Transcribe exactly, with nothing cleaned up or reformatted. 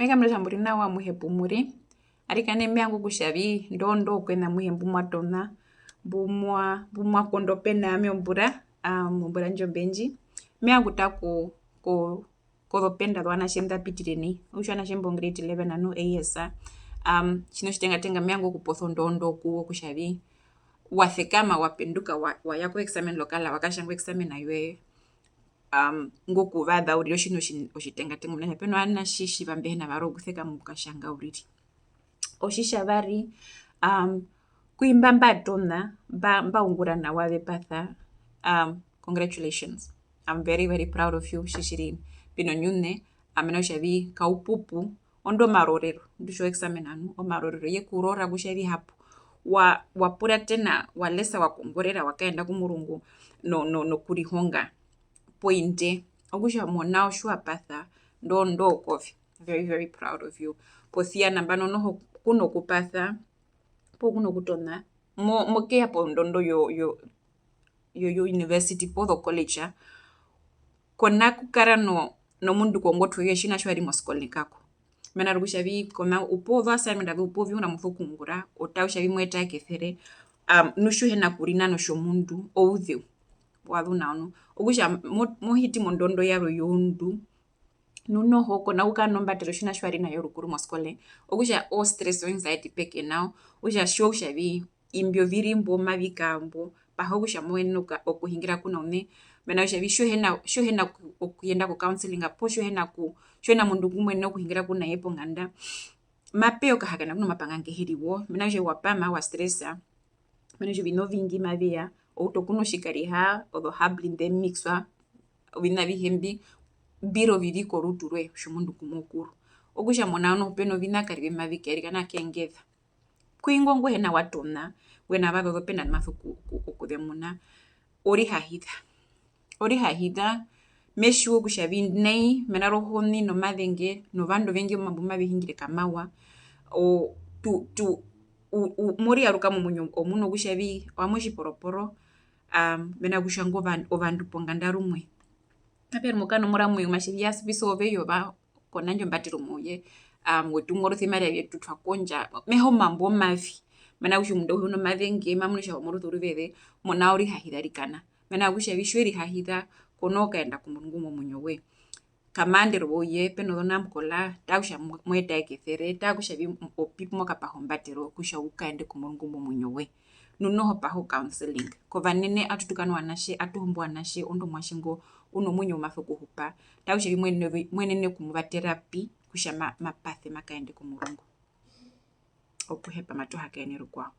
Me kambura kutja mu ri nawa amuhe pu mu ri. Arikana me vanga kutja vi, ndo, ndo okwena amuhe mbu mwa tona, mbu mwa, mbu mwa kondo pena ami ombura, ah, mombura ndjo mbe ndji. Me vanga okuta ko, ko, kozopenda zovanatje nda pitire nai. Okutja ovanatje mbo grade eleven ano A S. Um, tjina otjitengatenga me vanga okuposa ondondo kuwo kutja vi, wa sekama, wa penduka, wa, wa ya ko examen local, wa katjanga o examen yoye. Um, ngo kuvaza uriri otjina otji-, otjitengatenga, mena kutja pe novanatje tjiva mbe hi na varwe okusekama okukatjanga uriri. Otjitjavari, um, ku imba mba tona, mba, mba ungura nawa ve pasa, um, congratulations. I'm very, very proud of you, tjiri, tjiri. Mbi nonyune, mena kutja vi kaupupu, ondo omarorero, ndu tjo examen anu, omarorero ye ku rora kutja vi hapo. Wa, wa puratena, wa lesa, wa kongorera, wa kaenda komurungu no, no, nokurihonga. Pointe, okutja mo nao tji wa pasa, ndo, ndo okove. Very, very proud of you. Posi ya nambano noho ku nokupasa, poo ku nokutona, mo, mo keya pondondo yo, yo, yo, yo university poo zo college, ko na kukara no, nomundu kongotwe yoye tjina tji wa ri moskole kako. Mena rokutja vi, ko na, u pewa ozo assignment azehe, u pewa oviungura mu sokuungura, o tara kutja vi mo eta kesere, um, nu tji u hi na kurinana otjomundu, ouzeu wa zu nao nu. Okutja mo, mo hiti mondondo yarwe youndu, nu noho ko na kukara nombatero tjina tji wa ri na yo rukuru moskole, okutja o stress, o anxiety peke nao, okutja tjiwa kutja vi, imbi ovirimbo mavi kara mbo, paha kutja mo yenene oku-, okuhingira kuna uṋe, mena kutja vi tji u hi na, tji u hi na ku-, okuyenda ko counseling poo tji u hi na ku-, tji u hi na mundu ngu mo yenene okuhingira kuna ye ponganda, mape ya okahakaena kuna omapanga nge he ri wo, mena kutja wa pama, wa stressa, mena kutja oviṋa ovingi mavi ya, o utu okunwa otjikariha, ozo herbs nḓe mixwa, oviṋa avihe mbi, mbi ri ovivi korutu rwoye otjomundu ngu mo kuru. Okutja mo nao noho pe noviṋa karive mavi kara, arikana ke engeza. Ku ingo ngu hi na wa tona, ngu hi na vaza ozopenda nḓu ma so ku-, ku-, okuzemuna, o rihahiza. O rihahiza, me tjiwa kutja vi nai, mena rohoni nomazenge, novandu ovengi mbu mave hungire kamawa, o, tu, tu, u, u, mo riyaruka momuinyo omuno kutja vi owami otjiporoporo, um, mena rokutja ingo ova-, ovandu ponganda rumwe. Mape ya rumwe u kara nomuramwe omuatje, yes, vi sove yova, ko na indjo ombatero mouye, um, we tu ngorosa ovimariva vyetu twa kondja, me hee omambo omavi, mena rokutja omundu auhe u nomazenge, ma munu kutja wa moruse oruveze, mo nao o rihahiza arikana. Mena rokutja vi tji we rihahiza, ko na kukaenda komurungu momuinyo woye. Kamaandero wouye, pe nozonamkola, tara kutja mo-, mo eta ye kesere, tara kutja vi opi pu mo kapaha ombatero kutja u kaende komurungu momuinyo woye. Nu noho paha o counseling. Kovanene atu tukana ovanatje, atu hombo ovanatje, omundu omuatje ngo u nomuinyo ngu ma so kuhupa. Tara kutja vi mo yenene, mo yenene okumuvatera pi kutja ma, ma pase, ma kaende komurungu. Okuhepa matu hakaene rukwao.